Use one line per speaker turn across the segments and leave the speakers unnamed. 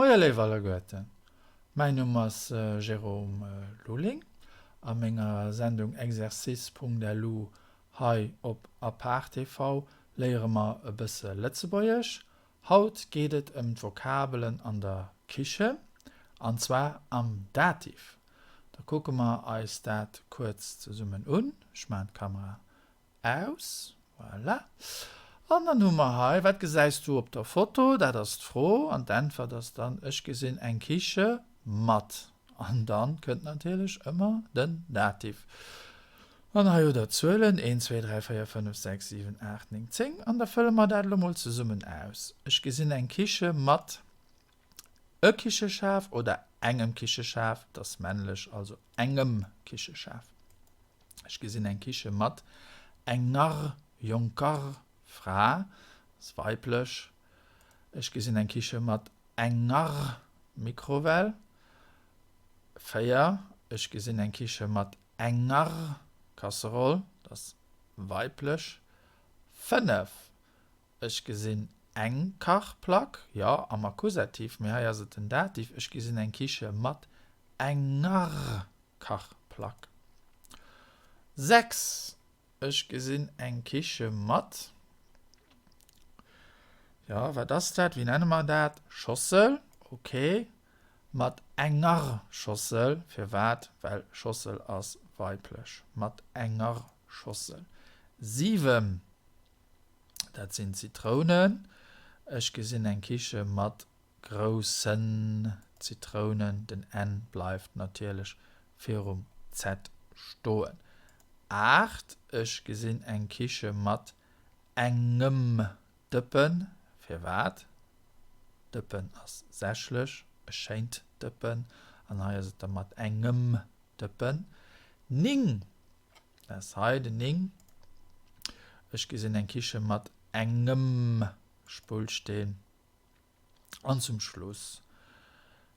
Moie léif alleguerten, mäin Numm ass Jérôme Lulling. A menger Sendung Exercice.lu hei op Apart TV léiere mer e bësse Lëtzebuergesch. Haut geet et ëm d'Vokabelen an der Kichen, an zwar am Dativ. Da kucke mer eis dat kuerz zesummen un. Ech maachen d'Kamera Aus, voilà. An dann hu mer hei, Wat gesäis du op der Foto? Dat ass d'Fro. An d'Äntwert ass dann, Ech gesinn eng Kiche mat. An dann kënnt natierlech ëmmer den Dativ. An hei hutt der d'Zuelen, 1, 2, 3, 4, 5, 6, 7, 8, 9, 10. An da fëlle mer dat elo mol zesummen aus. Ech gesinn eng Kiche mat e Kicheschaf oder engem Kicheschaf, et ass männlech, also engem Kicheschaf. Ech gesinn eng Kiche mat enger jonker Fra, ass weiblech. Ech gesinn eng Kiche mat enger Mikrowell. 4, Ech gesinn eng Kiche mat enger Kasseroll, dat ass weiblech. 5, Ech gesinn eng Kachplack, jo, am Akkusativ, mee hei ass et den Dativ. Ech gesinn eng Kiche mat enger Kachplack. 6, Ech gesinn eng Kiche mat, jo, wat ass dat, wéi nenne mer dat? Schossel, ok, mat enger Schossel. Firwat? Well Schossel ass weiblech. Mat enger Schossel. 7, Dat sinn Zitrounen. Ech gesinn eng Kiche mat groussen Zitrounen. Den N bleift natierlech virum Z stoen. 8, Ech gesinn eng Kiche mat engem Dëppen. Firwat? Dëppen ass sächlech, e schéint Dëppen. An hei ass et da mat engem Dëppen. 9, Dat ass hei den 9. Ech gesinn eng Kiche mat engem Spullsteen. An zum Schluss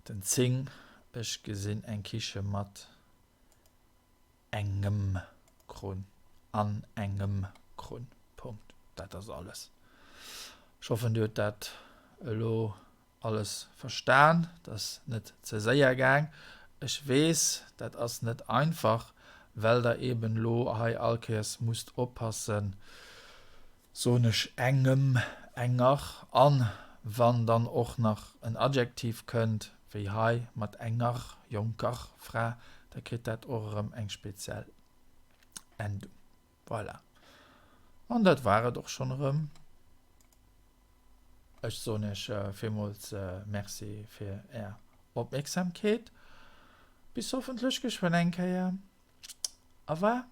den 10. Ech gesinn eng Kiche mat engem Krunn. An engem Krunn. Punkt. Dat ass alles. Ech hoffen, Dir hutt dat elo Alles verstan, et ass net ze séier gaang. Ech weess, dat ass net einfach, well der eben lo hei all Kéiers musst oppassen, soen ech engem, enger, an wann dann och nach en Adjektiv kënnt, wéi hei mat enger jonker Fra, da kritt dat och erëm eng speziell Endung. Voilà. An dat war et och schonn erëm. Ech soen Iech villmools Merci fir Är Opmierksamkeet. Bis hoffentlech geschwënn eng Kéier. Au revoir.